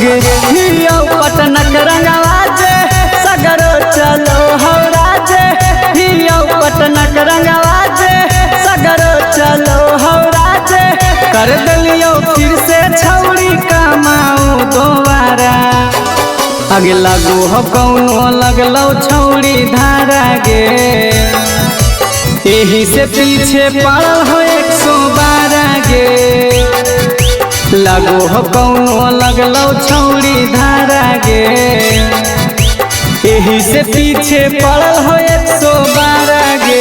अगे हियो पटनक रंगवा जे सगरो चलो हौ राजे। हियो पटनक रंगवा जे सगरो चलो हौ राजे। कर दलियो फिर से छौड़ी कमाऊ दोबारा। अगे लागू हो कौनो लगलो छौड़ी धारा गे। एही से पीछे पड़ल हो 112 गे। लागो हो कौनो लगलो छौड़ी धारा गे। एही से पीछे पड़ल हो 112 गे।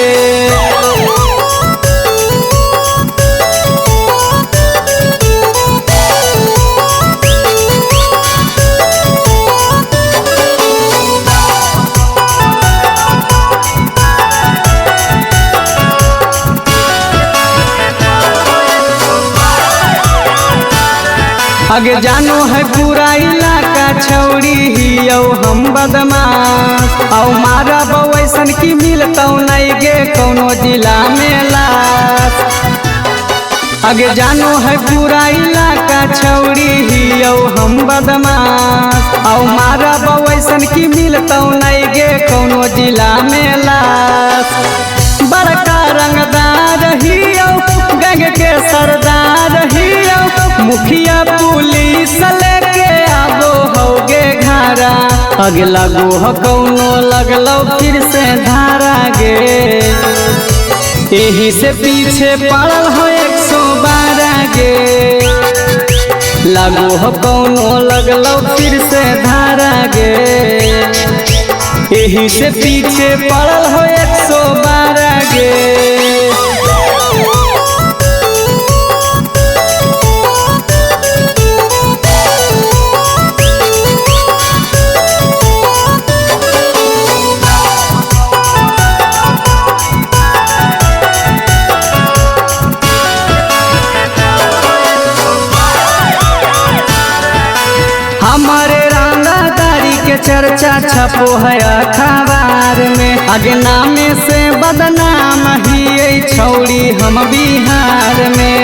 अगे जानो है पूरा इलाका छौड़ी हियो हम बदमाश। औ मारा बवैसन की मिलतौ नहीं गे कौनो जिला में लाश। अगे जानो है पूरा इलाका छौड़ी हियो हम बदमाश। औ मारा बवैसन की मिलतौ नहीं गे कौनो जिला में लाश। बड़का रंगदार हियो गैंग के सरदार हियो। मुखिया पुलिस लेके आबो होगे घारा। अगे लागो हो कौनो लगलो फिर से धारा गे। एही से पीछे पड़ल हो 112 गे। लागो हो कौनो लगलो फिर से धारा गे। एही से पीछे पड़ल हो 112 गे। हमारे रंगदारी के चर्चा छपो है अखबार में। अगे नामे से बदनाम ही छौड़ी हम बिहार में।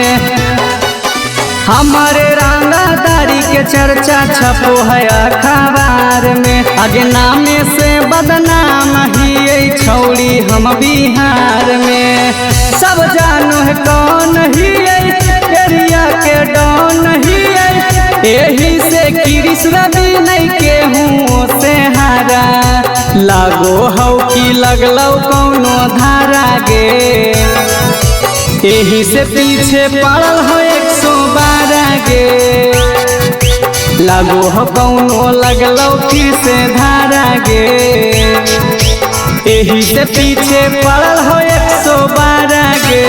हमारे रंगदारी के चर्चा छपो है अखबार में। अगे नामे से बदनाम ही छौड़ी हम बिहार में। सब जानो है कौन ही एरिया के डॉन ही। एही से कृष्ण भी नहीं के हूँ से हारा। लागो हौ की लगलो कौनो धारा गे। एही से पीछे पड़ल हो 112 गे। लागो हो कौनो लगलो फिर से धारा गे। एही से पीछे पड़ल हो 112 गे।